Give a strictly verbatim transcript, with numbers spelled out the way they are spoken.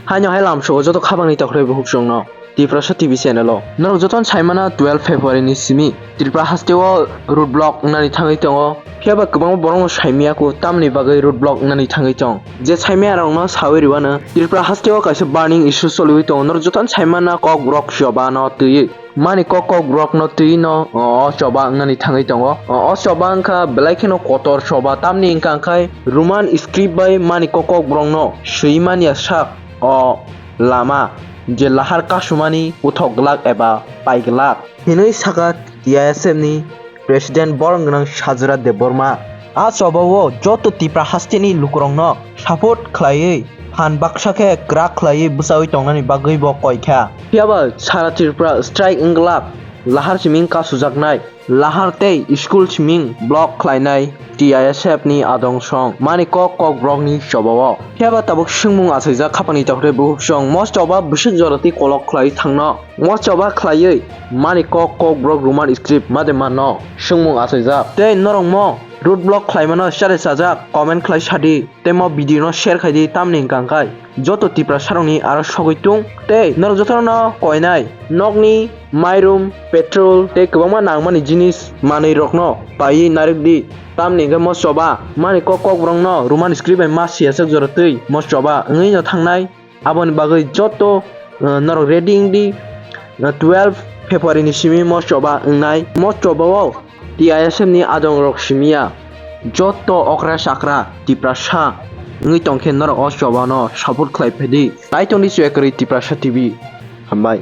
Haino hai lamsogo joto khapangni takhwrwi bukhuk chwngno Tiprasa T V channel o. Norok jotono saimano twelve February ni simi Tripura haste o road block wngnani thangwi tongo. Phiya ba kwbangma borokno saimaya kho tamni bagwi road block wngnani thangwi tong. Je saimaya rokno sawi rwano Tripura haste o kaisa burning issue choliwi tongo. Norok jotono saimano Kokborok choba no twiwi. Mani kok Kokborok no twi no o, o choba wngnani thangwi tongo. O, o choba wngkha belai kheno kotor choba, tamni wngkha khai Roman script bai mani kok Kokborok no swi manya sak o lama je lahar kasumani uthok glak eba pai glak hinwi saka T I S F ni President borok gwnang Sajra Debbarma. A chobao joto Tipra hasteni lukurokno support khlaiwi phan baksa khe kwrak khlaiwi bwchawi tongnani bagwi bo koi kha. Phiya ba sara Tripura strike wng glak lahar siming kasujaknai, lahar tei school siming block khlainai T I S F ni adong song mani kok Kokborokni chobao. Phiya ba tabuk swngmung achaijak khapangni takhwrwi bukhuk song mo choba bwswk jora tei kolok khlai thangno. Mo choba khlaiwi mani kok Kokborok Roman script made manno swngmung achaijak. Tei norok mo road block khlaimano chare chajak comment khlai sadi tei mo video no share khaidi tamni hwnkha khai joto Tiprasarokni aro sogwi tung tei norok jotono koinai nokni mairum, petrol tei kwbangma nangmani jinis manwi rokno paiwi narwk di tamni hwnkhe mo choba mani kok Kokborokno Roman script bai ma siyajak jora twi mo choba wngwi no thangnai. Aboni bagwi joto, uh, norok ready wng di. Uh, twelve February ni simi mo choba wngnai. Mo chobao T I S F ni adong rok simiya joto okra chakra Tiprasa wngwi tongkhe norok o chobano support khlai phaidi. Nai tongdi chwekri Tiprasa T V. Hambai.